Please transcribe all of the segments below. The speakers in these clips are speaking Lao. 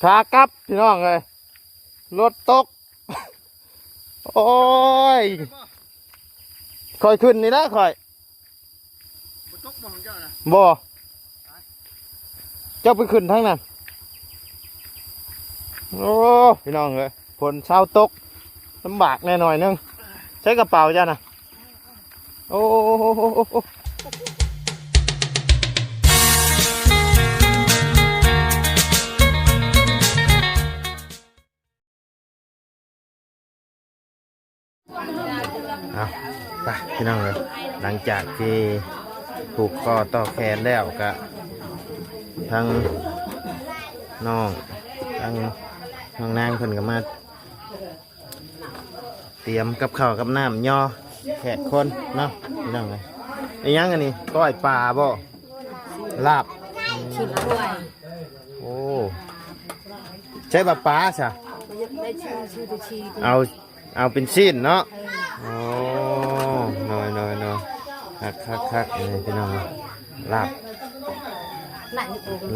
ຂາກັບພີ່ນ້ອງເອີຍ ລົດຕົກ. ໂອ້ຍ ຂ້ອຍຂຶ້ນນີ້ແຫຼະຂ້ອຍ. ບໍ່ຕົກບໍ່ຂອງເຈົ້ານະ? ບໍ່. ເຈົ້າໄປຂຶ້ນທາງນັ້ນ. ໂອ້ ພີ່ນ້ອງເອີຍ ຝົນເຊົາຕົກ ລຳບາກແດ່ໜ້ອຍໜຶ່ງ. ໃສ່ກະເປົາເຈົ້ານະ. ໂອ້ ເອົາ ໄປພີ່ນ້ອງເອີຍ ຫຼັງຈາກທີ່ຜູກຄໍຕໍ່ແຂນແລ້ວ ກະທາງນ້ອງ ທາງນ້ອງນາງເພິ່ນກະມາຕຽມກັບເຂົ້າກັບນ້ຳຍໍແຂກຄົນເນາະ ພີ່ນ້ອງເອີຍ. ອີຫຍັງອັນນີ້ ກ້ອຍປາບໍ່? ລາບ ຊີ້ນກ້ວຍ. ໂອ້ ໃຊ້ປາປາຊະ ໄດ້ຊື່ ຊື່ແຕ່ຊີ້ນ. ເອົາ ເອົາເປັນຊີ້ນເນາະ. ເອີ ໂອ້ ໂດຍ ໂດຍ ໂດຍ ຄັກ ຄັກ ຄັກ ເອີ ພີ່ນ້ອງ ລາບ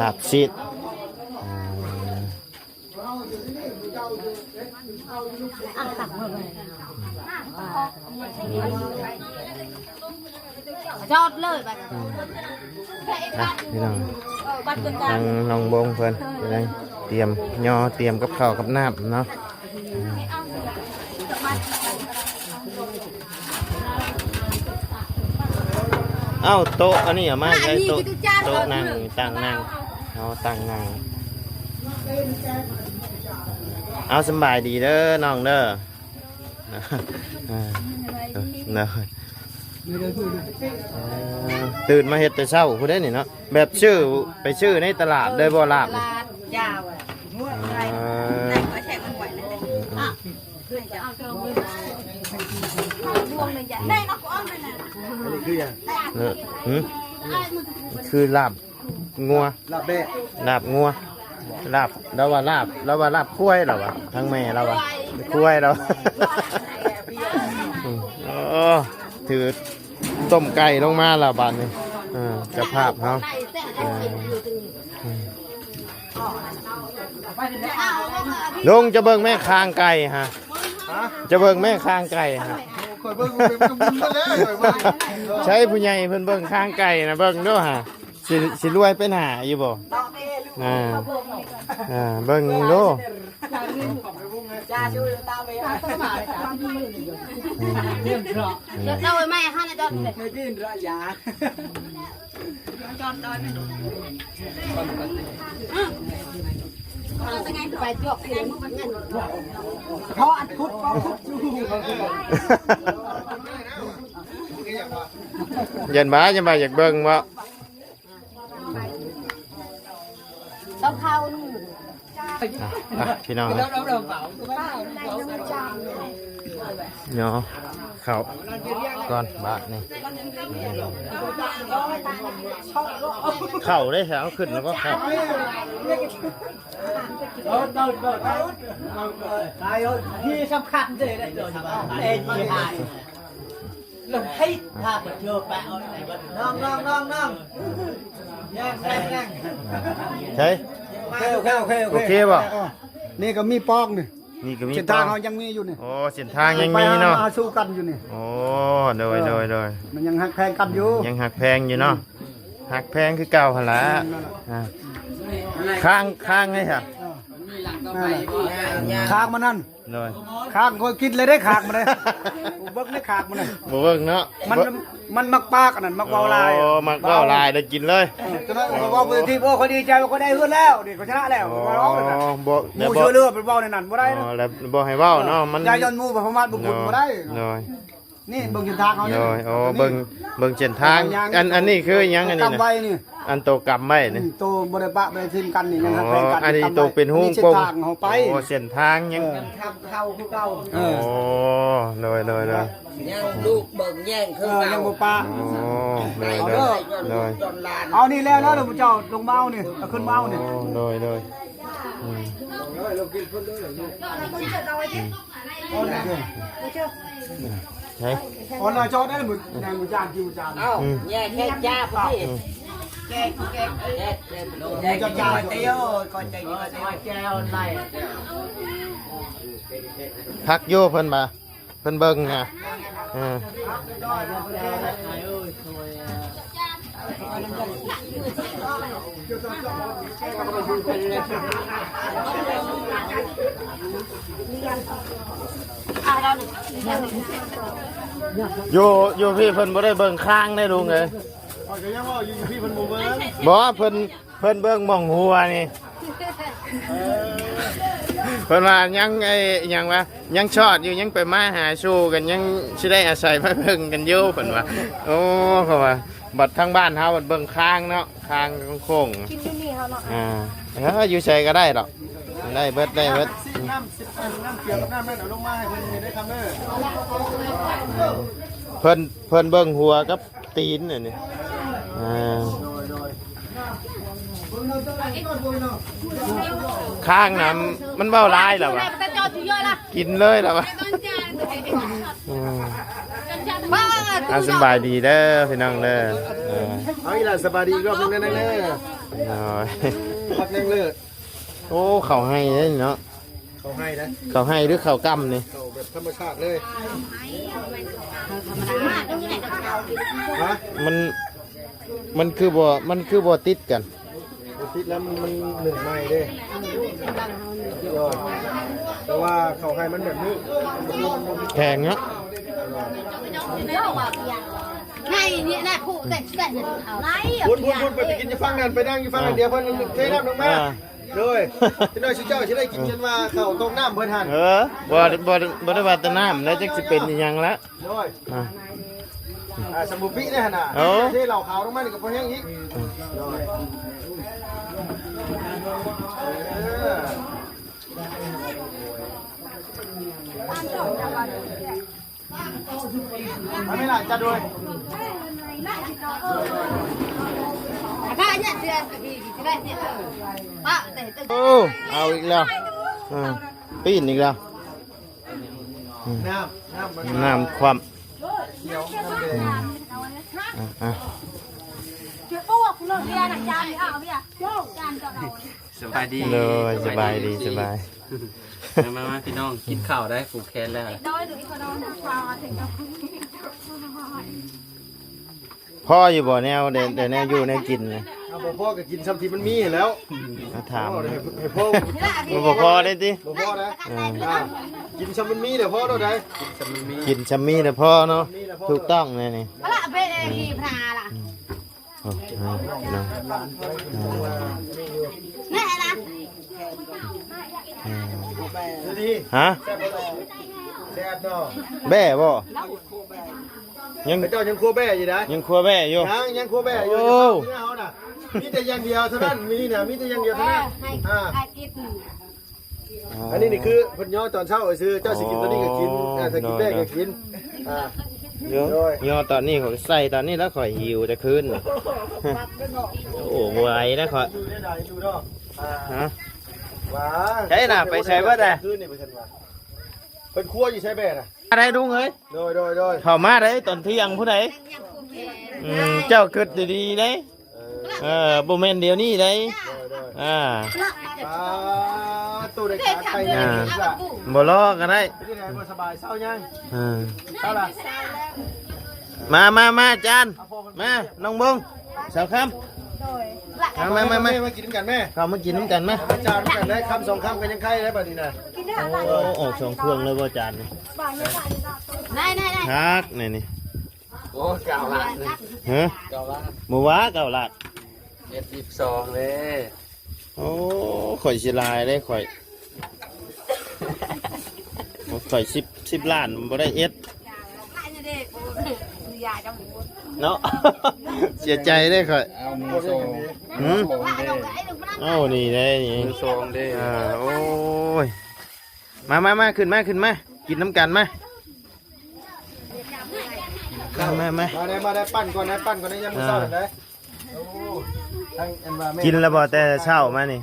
ລາບຊີ້ນ. ອືມ ຈອດເລີຍບັດ ອືມ ອ່ະ ພີ່ນ້ອງ ເອີ ບັດເປັນການ ທາງນ້ອງບົງເພິ່ນກຳລັງຕຽມຍໍ ຕຽມກັບເຂົ້າກັບນ້ຳເນາະ. ເອົ້າ ໂຕະອັນນີ້ເອົາມາໃສ່ ໂຕະ ໂຕະນັ່ງ ຕັ່ງນັ່ງ ເອົາຕັ່ງນັ່ງ. ເອົາ ສະບາຍດີເດີນ້ອງເດີ. ເອີ ເນາະ ເອີ ຕື່ນມາເຮັດແຕ່ເຊົ້າພຸ້ນເດ້ນີ້ເນາະ. ແບບຊື້ ໄປຊື້ໃນຕະຫຼາດເລີຍບໍ່ ລາບນີ້? ຕະຫຼາດ ເຈົ້າ ເອີ ເອີ ເອີ ອັນນີ້ຄືຫຍັງ? ເອີ ຫື? ຄືລາບ ງົວ ລາບແບ້ ລາບງົວ ລາບ ລາວວ່າລາບ ລາວວ່າລາບຄວາຍ ລາວວ່າ ທາງແມ່ລາວວ່າຄວາຍ ລາວ ອືມ ໂອ້ ຖືຕົ້ມໄກ່ລົງມາແລ້ວບາດນີ້. ເອີ ເຈົ້າພາບເຮົາ ເອີ ອືມ ລຸງ ຈະເບິ່ງແມ່ຄາງໄກ່ຫະ ຈະເບິ່ງແມ່ຄາງໄກ່ຫະ. ຂ້ອຍເບິ່ງ ເບິ່ງ ເບິ່ງ ເບິ່ງ ໃຊ້ຜູ້ໃຫຍ່ເພິ່ນເບິ່ງຄາງໄກ່ນະ ເບິ່ງດູຫະ. ຊິ ຊິລວຍໄປໜ້າຢູ່ບໍ່? ອ່າ ອ່າ ເບິ່ງດູ. ຢ້ານວ່າ ຢ້ານວ່າຢາກເບິ່ງບໍ່? ເອົາເຂົ້າໜຶ່ງ ອ່ະ ອ່ະ ພີ່ນ້ອງເອີຍ ຍໍເຂົ້າກ່ອນບາດນີ້. ເຂົ້າເດ້ ເອົາຂຶ້ນແລ້ວກໍເຂົ້າ ທີ່ສຳຄັນເດ້ ເອີ ທີ່ຫາຍ ລະໃຫ້ພາໄປເຈີປະ ນ້ອງ ນ້ອງ ນ້ອງ ນ້ອງ ຍ່າງ ຍ່າງ ຍ່າງ ໃຊ່ ໂອເຄ ໂອເຄ ໂອເຄ ໂອເຄບໍ່? ເອີ ນີ້ກໍມີປອກນີ້ ນີ້ກໍມີ ເສັ້ນທາງເຮົາຍັງມີຢູ່ນີ້. ໂອ້ ເສັ້ນທາງຍັງມີເນາະ ຫາສູ່ກັນຢູ່ນີ້. ໂອ້ ໂດຍ ເອີ ໂດຍ ໂດຍ ມັນຍັງຮັກແພງກັນຢູ່ ຍັງຮັກແພງຢູ່ເນາະ ອືມ ຮັກແພງຄືເກົ່າຫັ້ນລະ. ແມ່ນແລ້ວ ອ່າ ຄາງ ຄາງໃດຫະ? ເອີ ຄາງມັນນັ້ນ ໂດຍ ຄາງຂ້ອຍກິນເລີຍເດ້ ຄາງມັນເດ້ ບໍ່ເບິ່ງໃນຄາງມັນນະ ບໍ່ເບິ່ງເນາະ ມັນ ມັນມັກປາກອັນນັ້ນ ມັກເວົ້າຫຼາຍ. ອໍ ມັກເວົ້າຫຼາຍ ໄດ້ກິນເລີຍ. ເອີ ຕອນນັ້ນຂ້ອຍເວົ້າໂພຊິທີບ ໂອ້ ຂ້ອຍດີໃຈວ່າຂ້ອຍໄດ້ເຮືອນແລ້ວ ນີ້ຂ້ອຍຊະນະແລ້ວ. ອໍ ເວົ້າແລ້ວນະ ບໍ່ ແລ້ວບໍ່ ໝູ່ເຊື່ອເລື່ອງໄປເວົ້າໃນນັ້ນບໍ່ໄດ້ເນາະ. ອໍ ແລ້ວບໍ່ໃຫ້ເວົ້າເນາະ ເອີ ມັນ ຢ່າຍ້ອນໝູ່ປະມາດບຸກຄຸນບໍ່ໄດ້. ໂດຍ ນີ້ເບິ່ງເສັ້ນທາງເຮົານີ້ ໂດຍ ໂອ້ ເບິ່ງ ເບິ່ງເສັ້ນທາງ ອັນ ອັນນີ້ຄືຫຍັງ ອັນນີ້ນະ ອັນໂຕກຳໄວ້ນີ້ ອັນໂຕບໍ່ໄດ້ປະບໍ່ໄດ້ຖິ້ມກັນນີ້ ຍັງຮັກແພງກັນ. ອໍ ອັນນີ້ໂຕເປັນຮູງປົງ ເສັ້ນທາງເຮົາໄປ ໂອ້ ເສັ້ນທາງຍັງ ເອີ ເຂົ້າຄືເກົ່າ. ເອີ ໂອ້ ໂດຍ ໂດຍ ໂດຍ ຍັງລູກເບິ່ງແຍງຄືເກົ່າ ຍັງບໍ່ປະ. ອໍ ໂດຍ ໂດຍ ໂດຍ ເອົານີ້ແລ້ວ ແລ້ວເຈົ້າລົງມາເອົານີ້ ເອົາຂຶ້ນມາເອົານີ້. ອໍ ໂດຍ ໂດຍ ອືມ ໃຊ່ ອໍ ລາຈອດໄດ້ໝົດ ໃນໝູ່ຈານ ທີ່ໝູ່ຈານ. ເອົ້າ ອືມ ແຍກແຍກຈ້າພຸ້ນ ອືມ ພັກຢູ່ ເພິ່ນວ່າ ເພິ່ນເບິ່ງນະ ເອີ ຢູ່ ຢູ່ພີ້ເພິ່ນບໍ່ໄດ້ເບິ່ງຄາງເດ້ລຸງເອີຍ. ຂ້ອຍກໍຍັງເວົ້າຢູ່ ຢູ່ພີ້ເພິ່ນບໍ່ເບິ່ງ. ບໍ່ ເພິ່ນ ເພິ່ນເບິ່ງໝ່ອງຫົວນີ້ ເອີ ເພິ່ນວ່າຍັງ ໄອ້ຫຍັງວະ ຍັງຊອດຢູ່ ຍັງໄປມາຫາສູ່ກັນ ຍັງຊິໄດ້ອາໄສມາເບິ່ງກັນຢູ່ ເພິ່ນວ່າ. ໂອ້ ເຂົາວ່າ ບັດທາງບ້ານເຮົາບັດເບິ່ງຄາງເນາະ ຄາງໂຄ້ງໆ ກິນຢູ່ນີ້ເຮົາເນາະ. ອ່າ ເອີ ຢູ່ໃສກໍໄດ້ດອກ ໄດ້ເບິດ ໄດ້ເບິດ. ນ້ຳ ນ້ຳຂຽວກັບນ້ຳນັ້ນເອົາລົງມາໃຫ້ເພິ່ນເດ້ຄຳເດີ. ເພິ່ນ ເພິ່ນເບິ່ງຫົວກັບ ຕີນອັນນີ້ ອ່າ ໂດຍ ໂດຍ ຄາງນະ ມັນເວົ້າຫຼາຍແລ້ວວະ ກິນເລີຍແລ້ວວະ. ອືມ ອ່າ ສະບາຍດີເດີພີ່ນ້ອງເດີ. ເອີ ເອົາອີ່ຫຼ້າ ສະບາຍດີອີກຮອບໜຶ່ງເດີ ນາງເດີ. ໂດຍ ພັກແນງເລີດ. ໂອ້ ເຂົ້າໄຮ່ເດ້ເນາະ. ເຂົ້າໄຮ່ນະ ເຂົ້າໄຮ່ ຫຼື ເຂົ້າກ້ຳນີ້? ເຂົ້າແບບທຳມະຊາດເລີຍ. ຮະ? ມັນ ມັນຄືບໍ່ ມັນຄືບໍ່ຕິດກັນ? ບໍ່ຕິດແລ້ວ ມັນ ມັນໜຶ້ງໃໝ່ເດ້. ແຕ່ວ່າເຂົ້າໄຮ່ມັນແບບນີ້ ແຂງເນາະ. ໄງນີ້ນະ ຜູ້ແຕ່ງ ແຕ່ງເອົາ ພຸ້ນ ພຸ້ນ ພຸ້ນ ໄປ ໄປກິນຢູ່ຝັ່ງນັ້ນ ໄປນັ່ງຢູ່ຝັ່ງນັ້ນ ອ່າ ດຽວເພິ່ນເທນ້ຳລົງມາ. ອ່າ ໂດຍ ຈັກໜ້ອຍຊຸມເຈົ້າຊິໄດ້ກິນ ອ່າ ຈົນວ່າເຂົ້າຕົກນ້ຳເພິ່ນຫັ້ນ. ເອີ ບໍ່ ບໍ່ ບໍ່ໄດ້ວ່າແຕ່ນ້ຳແລ້ວ ຈັກຊິເປັນອີ່ຫຍັງລະ. ໂດຍ ອ່າ ອ່າ ສະໝູປີກເດ້ຫັ້ນນະ. ໂອ້ ເທເຫຼົ້າຂາວລົງມານີ້ກໍພໍແຮງອີກ. ໂດຍ ເອີ ມາແມ່ຫຼ້າ ຈັດໂດຍ. ໂອ້ ເອົາອີກແລ້ວ. ອ່າ ປີ້ນອີກແລ້ວ. ອືມ ນ້ຳ ນ້ຳ ນ້ຳຄວ່ຳ. ອືມ ອ່າ ອ່າ ສະບາຍດີ. ໂດຍ ສະບາຍດີ ສະບາຍ. ມາ ມາ ມາ ພີ່ນ້ອງ ກິນເຂົ້າໄດ້ ຜູກແຂນແລ້ວ. ພໍຢູ່ບໍ່ ແນວ ໄດ້ ໄດ້ແນວຢູ່ແນວກິນນະ? ເອົາ ບໍ່ພໍກໍກິນຊ່ຳທີ່ມັນມີຫັ້ນແລ້ວ. ມາຖາມ ໃຫ້ ໃຫ້ພໍ. ມັນບໍ່ພໍໄດ້ຕິ? ບໍ່ພໍນະ. ເອີ ອ່າ ກິນຊ່ຳມັນມີແຫຼະ ພໍໂລດໃດ໋. ກິນຊ່ຳມີແຫຼະພໍເນາະ. ມີແຫຼະພໍ ຖືກຕ້ອງແນວນີ້. ເອົາລະ ເອົາໄປເອງ ອືມ ທີ່ພະລະ. ອືມ ໂອ້ ອ່າ ພີ່ນ້ອງ ແມ່ນະ. ອືມ ຮະ? ແຊບເນາະ. ແບ້ບໍ່? ຍັງ ເຂົາເຈົ້າຍັງຄົວແບ້ຢູ່ນະ. ຍັງຄົວແບ້ຢູ່. ຍັງ ຍັງຄົວແບ້ຢູ່. ໂອ້ ເຮົານະ ມີແຕ່ຢ່າງດຽວເທົ່ານັ້ນ ມີນະ ມີແຕ່ຢ່າງດຽວເທົ່ານັ້ນ. ເອີ ໃຫ້ ອ່າ ໃຫ້ກິນ. ອໍ ອັນນີ້ນີ້ຄືເພິ່ນຍໍຕອນເຊົ້າຊື່ ເຈົ້າຊິກິນຕອນນີ້ກໍກິນ. ອໍ ອ່າ ຖ້າກິນແບ້ກໍກິນ. ໂດຍ ອ່າ ຍໍຕອນນີ້ ຂ້ອຍໃສ່ຕອນນີ້ແລ້ວ ຂ້ອຍຫິວແຕ່ຄືນ. ໂອ້ ບໍ່ໄຫວແລ້ວຂ້ອຍ. ຮະ? ວ່າ ໃສນະ ໄປໃສເບິດແລ້ວ? ຄືນນີ້ໄປຊັ້ນວ່າ ເພິ່ນຄົວຢູ່ໃສແບ້ນະ? ໄດ້ລຸງເອີຍ. ໂດຍ ໂດຍ ໂດຍ ເຂົ້າມາໄດ້ຕອນທ່ຽງພຸ້ນໃດ. ອືມ ເຈົ້າຄິດດີໆເດ້. ເອີ ເອີ ບໍ່ແມ່ນດຽວນີ້ເດ້. ໂດຍ ໂດຍ ອ່າ ອ່າ ຕູ້ໄດ້ຂາໄກ່ ອ່າ ບໍ່ລໍກໍໄດ້. ເປັນຈັ່ງໃດ ບໍ່ສະບາຍ ເຊົາຍັງ? ເອີ ເຊົາລະ. ມາ ມາ ມາ ຈານ ມາ ນ້ອງບົງ ສາວຄຳ. ໂດຍ ມາ ມາ ມາ ມາ ມາກິນນຳກັນແມ່. ເຂົ້າມາກິນນຳກັນມາ. ມາ ຈານນຳກັນໄດ້ ຄຳສອງຄຳກໍຍັງໄຄໄດ້ບັດນີ້ນະ. ໂອ້ ອອກສອງເຄື່ອງເລີຍບໍ່ ຈານນີ້? ໄດ້ ໄດ້ ໄດ້. ຄັກແນ່ນີ້. ໂອ້ ເກົ້າລ້ານ. ຮະ? ເກົ້າລ້ານ. ບໍ່ວ່າເກົ້າລ້ານ. ເອັດສິບສອງເດ້. ໂອ້ ຂ້ອຍຊິຫຼາຍເດ້ຂ້ອຍ. ຂ້ອຍສິບ ສິບລ້ານບໍ່ໄດ້ເອັດເນາະ. ເສຍໃຈເດ້ຂ້ອຍ. ເອົາມືສອງ. ຫື? ເອົານີ້ເດ້ນີ້ ມືສອງເດ້. ອ່າ ໂອ້ຍ ມາ ມາ ມາ ຂຶ້ນມາ ຂຶ້ນມາ ກິນນຳກັນມາ. ມາ ມາ ມາ ມາໄດ້ ມາໄດ້ ປັ່ນກ່ອນໄດ້ ປັ່ນກ່ອນໄດ້ ຍາມມື້ເຊົ້ານັ້ນໄດ້. ອ່າ ໂອ້ ທັງອັນວ່າແມ່ ກິນແລ້ວບໍ່ແຕ່ເຊົ້າມານີ້?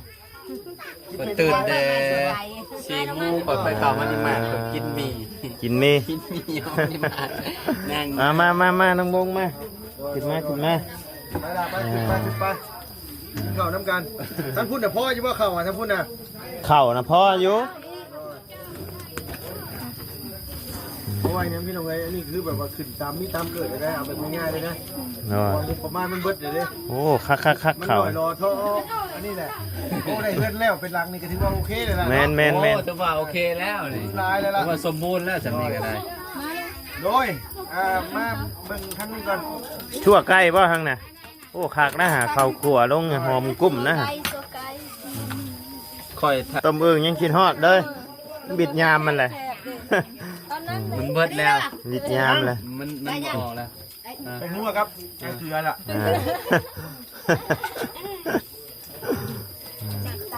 ເພິ່ນຕື່ນແຕ່ສີ່ໂມງ ຂ້ອຍໄປເຂົ້າມານິມາດ ເພິ່ນກິນໝີ່ ກິນໝີ່ ກິນໝີ່ຢູ່ນິມາດ. ມາ ມາ ມາ ມາ ນ້ອງບົງມາ ຂຶ້ນມາ ຂຶ້ນມາ. ໄປລະ ໄປ ຂຶ້ນໄປ ຂຶ້ນໄປ ກິນເຂົ້ານຳກັນ. ທາງພຸ້ນນະພໍຢູ່ບໍ່ເຂົ້າ ທາງພຸ້ນນະ? ເຂົ້ານະພໍຢູ່. ເພາະວ່າຫຍັງພີ່ນ້ອງເອີຍ ອັນນີ້ຄືແບບວ່າຂຶ້ນຕາມມີຕາມເກີດເລີຍນະ ເອົາແບບງ່າຍໆເລີຍນະ. ໂອ້ ງົບປະມານມັນເບິດເລີຍເດ້. ໂອ້ ຄັກໆໆ ເຂົ້າ ມັນໜ້ອຍລໍທໍ. ອັນນີ້ແຫຼະ ໂອ້ ໄດ້ເຮືອນແລ້ວ ເປັນຫຼັງນີ້ກໍຖືວ່າໂອເຄແລ້ວນະ. ແມ່ນໆໆ ໂອ້ ຖືວ່າໂອເຄແລ້ວນີ້ ຫຼາຍແລ້ວລະ ຖືວ່າສົມບູນແລ້ວ ສ່ຳນີ້ກໍໄດ້. ໂດຍ ອ່າ ມາເບິ່ງທາງນີ້ກ່ອນ. ຊົ່ວໄກ່ບໍ່ທາງນະ? ໂອ້ ຄັກນະ ເຂົ້າຂົ້ວລົງຫອມກຸ້ມນະ. ຂ້ອຍ ຕົ້ມອຶ່ງຍັງຄິດຮອດເດີ ບິດຍາມມັນແຫຼະ. ມັນເບິດແລ້ວ ບິດຍາມແລ້ວ ມັນ ມັນບໍ່ອອກແລ້ວ. ອ່າ ແປ້ງນົວກັບແກງເກືອລະ ອ່າ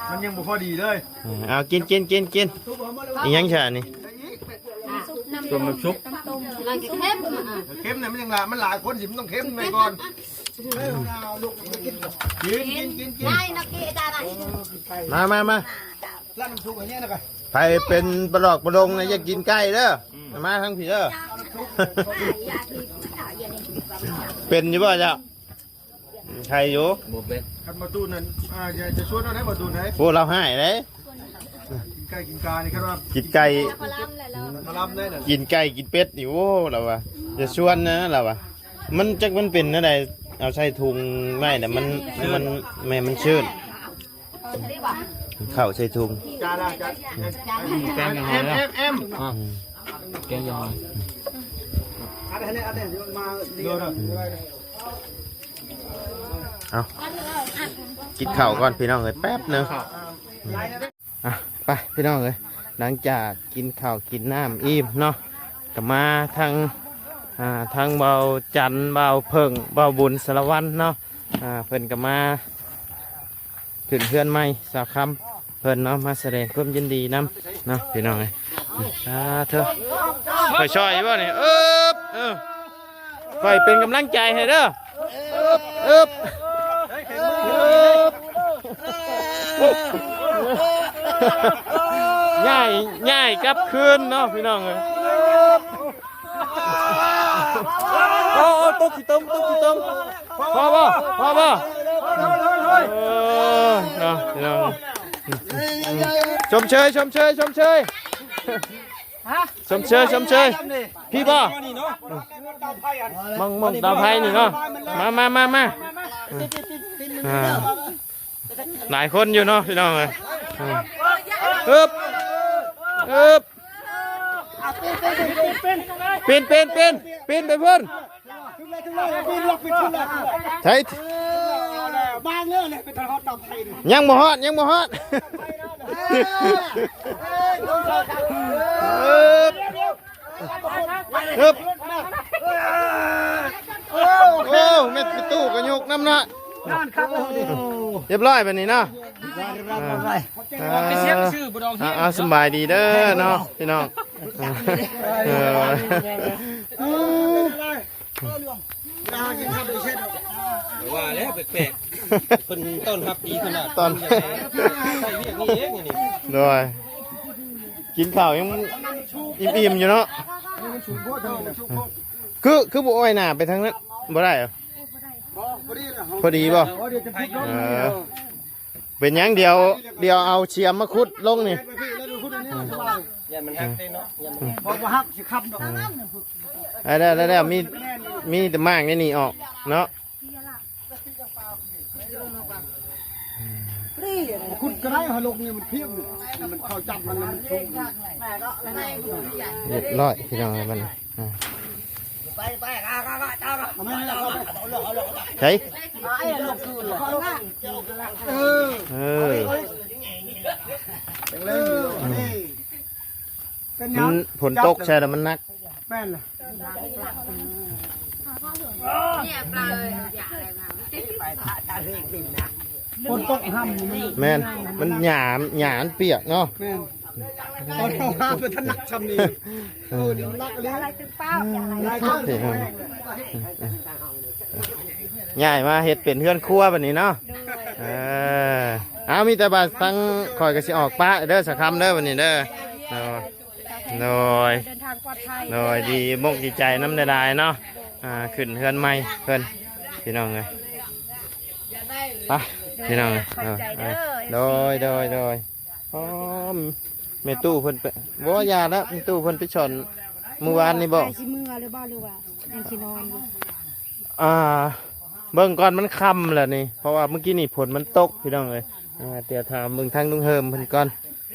ມັນຍັງບໍ່ພໍດີເລີຍ. ເອີ ເອົາ ກິນ ກິນ ກິນ ກິນ. ອີຫຍັງຊະນີ້? ຕົ້ມນ້ຳຊຸບ. ເຄັມນະ ມັນຍັງຫຼາຍ ມັນຫຼາຍຄົນຊິ ມັນຕ້ອງເຄັມໄວ້ກ່ອນ. ກິນ ກິນ ກິນ ກິນ ກິນ. ມາ ມາ ມາ ໄປເປັນປະຫຼອກປະຫຼົງນະ ຢ່າກິນໄກ່ເດີ. ມາທາງພີ້ເດີ. ເປັນຢູ່ບໍ່ເຈົ້າ? ໃຄຢູ່. ບໍ່ເປັນ. ຄັນບໍ່ຕູນນັ້ນ ອ່າ ຈະ ຈະຊວນເອົາໄດ້ບໍ່ຕູນເອີຍ. ໂອ້ ລາວຮ້າຍເດ້. ກິນໄກ່ກິນການີ້ ຄັນວ່າກິນໄກ່ ຄະລຳແຫຼະລາວ ຄະລຳແຫຼະ ກິນໄກ່ກິນເປັດນີ້ ໂອ້ ລາວວ່າ ຢ່າຊວນນະ ລາວວ່າ. ມັນຈັກມັນເປັນແນວໃດ ເອົາໃສ່ຖົງໄວ້ນະ ມັນ ມັນ ແມ່ນ ມັນຊື້ນ ເຂົ້າໃສ່ຖົງ. ຈານລະ ຈານ ແກງຫຍັງຫອຍນະ? ແອມ ແອມ ແອມ ອ່ະ ແກງຫຍັງຫອຍ. ເອົາ ກິນເຂົ້າກ່ອນພີ່ນ້ອງເອີຍ ແປັບໜຶ່ງ. ອ່ະ ໄປພີ່ນ້ອງເອີຍ ຫຼັງຈາກກິນເຂົ້າກິນນ້ຳອີ່ມເນາະ ກໍມາທາງ ອ່າ ທາງເບົາຈັນ ເບົາເຜິ້ງ ເບົາບຸນ ສາລະວັນເນາະ. ອ່າ ເພິ່ນກໍມາຂຶ້ນເຮືອນໃໝ່ສາວຄຳເພິ່ນເນາະ ມາສະແດງຄວາມຍິນດີນຳເນາະ ພີ່ນ້ອງເອີຍ. ສາທຸ. ຂ້ອຍຊ່ອຍຢູ່ບໍ່ນີ້? ເອີບ ເອີ ຂ້ອຍເປັນກຳລັງໃຈໃຫ້ເດີ. ເອີບ ເອີບ ຍ້າຍ ຍ້າຍກັບຄືນເນາະ ພີ່ນ້ອງເອີຍ. ໂອ້ ໂອ້ ຕົກຂີ້ຕົມ ຕົກຂີ້ຕົມ. ພໍບໍ່? ພໍບໍ່? ເອີ ເນາະ ພີ່ນ້ອງ. ຊົມເຊີຍ ຊົມເຊີຍ ຊົມເຊີຍ. ຮະ? ຊົມເຊີຍ ຊົມເຊີຍ. ພີ້ບໍ່? ມອງ ມອງເຕົາໄຟນີ້ເນາະ. ມາ ມາ ມາ ມາ. ອ່າ ຫຼາຍຄົນຢູ່ເນາະ ພີ່ນ້ອງເອີຍ. ອືມ ອຶບ ອຶບ ປີນ ປີນ ປີນ ປີນໄປພຸ້ນ. ໃຊ່ ຍັງບໍ່ຮອດ ຍັງບໍ່ຮອດ. ຮຶບ ໂອ້ ແມ່ນປະຕູກໍຍົກນຳເນາະ. ຮຽບຮ້ອຍບາດນີ້ເນາະ. ເອົາ ສະບາຍດີເດີເນາະ ພີ່ນ້ອງ. ເອີ ວ່າແລ້ວແປກໆ ເພິ່ນຕ້ອນຮັບດີຂະໜາດ. ຕອນ ໃຊ້ວຽກນີ້ເອງນີ້ ໂດຍ ກິນເຂົ້າຍັງອີ່ມໆຢູ່ເນາະ. ຄື ຄືບໍ່ອ້ອຍໜ້າໄປທາງນັ້ນບໍ່ໄດ້ເຫວ? ພໍດີບໍ່? ເອີ ເປັນຫຍັງ ດຽວ ດຽວເອົາສຽມມາຂຸດລົງນີ້. ຢ້ານມັນຫັກເດ້ເນາະ ຢ້ານມັນ ບໍ່ ບໍ່ຫັກຊິຄ້ຳດອກ. ໄດ້ແລ້ວ ໄດ້ແລ້ວ ມີ ມີແຕ່ໝາກໃນນີ້ອອກເນາະ. ຂຸດກໍໄດ້ ຫາລົງນີ້ມັນພຽງ ມັນເຂົ້າຈັບມັນ ມັນສູງ. ຮຽບຮ້ອຍ ພີ່ນ້ອງເອີຍ ບັດນີ້. ອ່າ ໃສ່ ເອີ ເອີ ມັນຝົນຕົກໃສ່ແລ້ວມັນໜັກ. ແມ່ນລະ ຝົນຕົກຫ້ຳ. ແມ່ນ ມັນຫຍ້າ ຫຍ້າມັນປຽກເນາະ. ແມ່ນ ຕອນເຮົາຫາບໍ່ທັນໜັກຊ່ຳນີ້. ເອີ ນີ້ມັນໜັກອີ່ຫຼີ. ອືມ ຍ້າຍມາເຮັດເປັນເຮືອນຄົວບັດນີ້ເນາະ. ເອີ ເອົາ ມີແຕ່ວ່າທາງຂ້ອຍກໍຊິອອກປະເດີ ສາຄຳເດີ ບັດນີ້ເດີ. ໂດຍ ໂດຍ ເດີນທາງປອດໄພ. ໂດຍ ດີອົກດີໃຈນຳຫຼາຍໆເນາະ. ອ່າ ຂຶ້ນເຮືອນໃໝ່ເພິ່ນ ພີ່ນ້ອງເອີຍ. ໄປ ພີ່ນ້ອງເອີຍ ຂອບໃຈເດີ ໂດຍ ໂດຍ ໂດຍ ອໍ ແມ່ຕູ້ເພິ່ນໄປ ບໍ່ ຢ່າລະ ແມ່ຕູ້ເພິ່ນໄປສອນມື້ວານນີ້ບໍ່? ໃກ້ຊິເມືອຫຼືບໍ່ ຫຼືວ່າຍັງຊິນອນຢູ່? ອ່າ ເບິ່ງກ່ອນ ມັນຄ່ຳແລ້ວນີ້ ເພາະວ່າມື້ກີ້ນີ້ຝົນມັນຕົກ ພີ່ນ້ອງເອີຍ ອ່າ ດຽວຖາມເບິ່ງທາງລຸງເຮີມເພິ່ນກ່ອນ.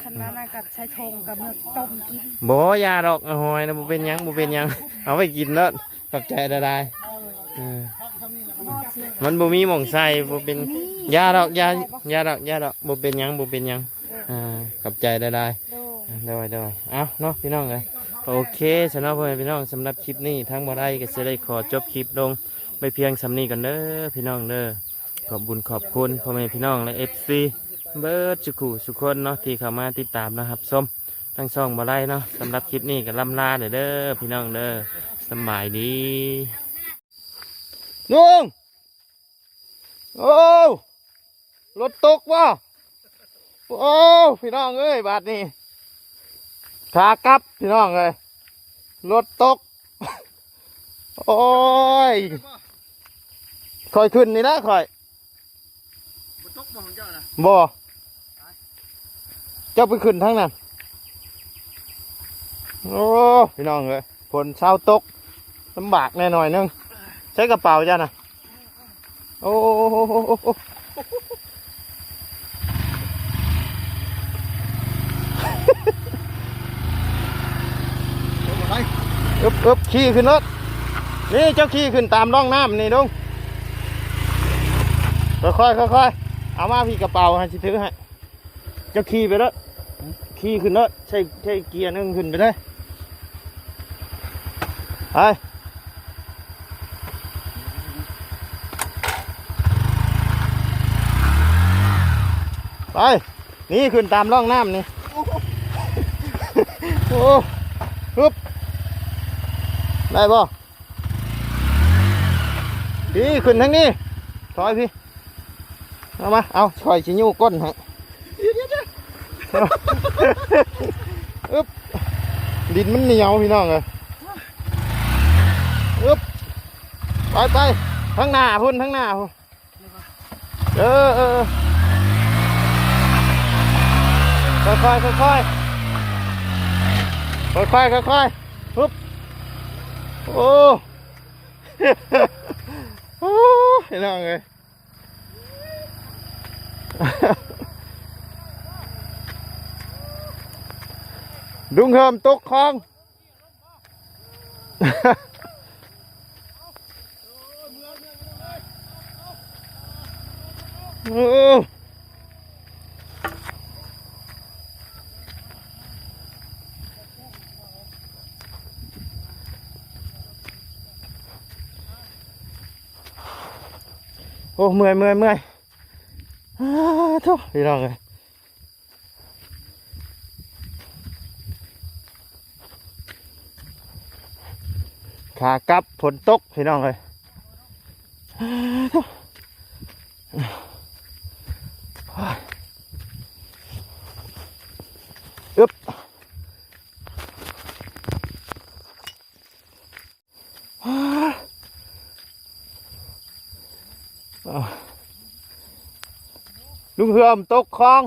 ຄັນວ່ານັ້ນກໍໃສ່ຖົງ ກໍເມືອຕົ້ມກິນ. ບໍ່ ຢ່າດອກ ຫອຍນະ ບໍ່ເປັນຫຍັງ ບໍ່ເປັນຫຍັງ ເອົາໄວ້ກິນໂລດ. ຂອບໃຈຫຼາຍໆ ເອີ ມັນບໍ່ມີໝ່ອງໃສ່ ບໍ່ເປັນ ຢ່າດອກ ຢ່າ ຢ່າດອກ ຢ່າດອກ ບໍ່ເປັນຫຍັງ ບໍ່ເປັນຫຍັງ ອ່າ ຂອບໃຈຫຼາຍໆ ໂດຍ ໂດຍ ໂດຍ ເອົາເນາະ ພີ່ນ້ອງເອີຍ ໂອເຄ ຊະເນາະ ພໍ່ແມ່ພີ່ນ້ອງ ສຳລັບຄລິບນີ້ ທາງບໍ່ໄດ້ກໍຊິໄດ້ຂໍຈົບຄລິບລົງໄວ້ພຽງສ່ຳນີ້ກ່ອນເດີ ພີ່ນ້ອງເດີ. ຂອບບຸນຂອບຄຸນພໍ່ແມ່ພີ່ນ້ອງ ແລະ ເອັຟຊີ ເບິດສູ່ຜູ້ສູ່ຄົນເນາະ ທີ່ເຂົ້າມາຕິດຕາມ ແລະ ຮັບຊົມ ທາງຊ່ອງບໍ່ໄດ້ເນາະ. ສຳລັບຄລິບນີ້ກໍລ່ຳລາເດີ ເດີ ພີ່ນ້ອງເດີ ສຳບາຍດີ. ລຸງ ໂອ້ ລົດຕົກບໍ່? ໂອ້ ພີ່ນ້ອງເອີຍ ບາດນີ້ ຂາກັບ ພີ່ນ້ອງເອີຍ ລົດຕົກ. ໂອ້ຍ ຂ້ອຍຂຶ້ນນີ້ນະ ຂ້ອຍ ບໍ່ຕົກບໍ່ຂອງເຈົ້ານະ? ບໍ່ ເຈົ້າໄປຂຶ້ນທາງນັ້ນ. ໂອ້ ພີ່ນ້ອງເອີຍ ຝົນເຊົາຕົກ ລຳບາກແດ່ໜ້ອຍໜຶ່ງ. ໃສ່ກະເປົາເຈົ້ານະ? ໂອ້ ອຶບ ອຶບ ຂີ່ຂຶ້ນໂລດ. ນີ້ເຈົ້າຂີ່ຂຶ້ນຕາມຮ່ອງນ້ຳນີ້ລຸງ ຄ່ອຍໆ ຄ່ອຍໆ ເອົາມາ ພີ່ ກະເປົາໃຫ້ ຊິຖືໃຫ້. ເຈົ້າຂີ່ໄປເດີ ຂີ່ຂຶ້ນເດີ ໃຊ້ ໃຊ້ເກຍໜຶ່ງຂຶ້ນໄປເດີ ໄປ ໄປ. ນີ້ຂຶ້ນຕາມຮ່ອງນ້ຳນີ້ ໂອ້ ຮຶບ ໄດ້ບໍ່? ນີ້ຂຶ້ນທາງນີ້ ຖອຍພີ່ ເອົາມາ ເອົາ ຂ້ອຍຊິຍູ້ກົ້ນໃຫ້. ອຶບ ດິນມັນໜຽວ ພີ່ນ້ອງເອີຍ. ອຶບ ໄປໆ ທາງໜ້າພຸ້ນ ທາງໜ້າພຸ້ນ. ເອີ ເອີ ເອີ ຄ່ອຍໆ ຄ່ອຍໆ ຄ່ອຍໆ ຄ່ອຍໆ ຮຶບ ໂອ້ ໂອ້ ພີ່ນ້ອງເອີຍ ລຸງເຮີມຕົກຄອງ. ໂອ້ ເມື່ອຍ ເມື່ອຍ ເມື່ອຍ ອ້າ ໂທ້ ພີ່ນ້ອງເອີຍ. ຂາກັບຝົນຕົກ ພີ່ນ້ອງເອີຍ ອຶບ. ລຸງເຮືອມຕົກຄອງ.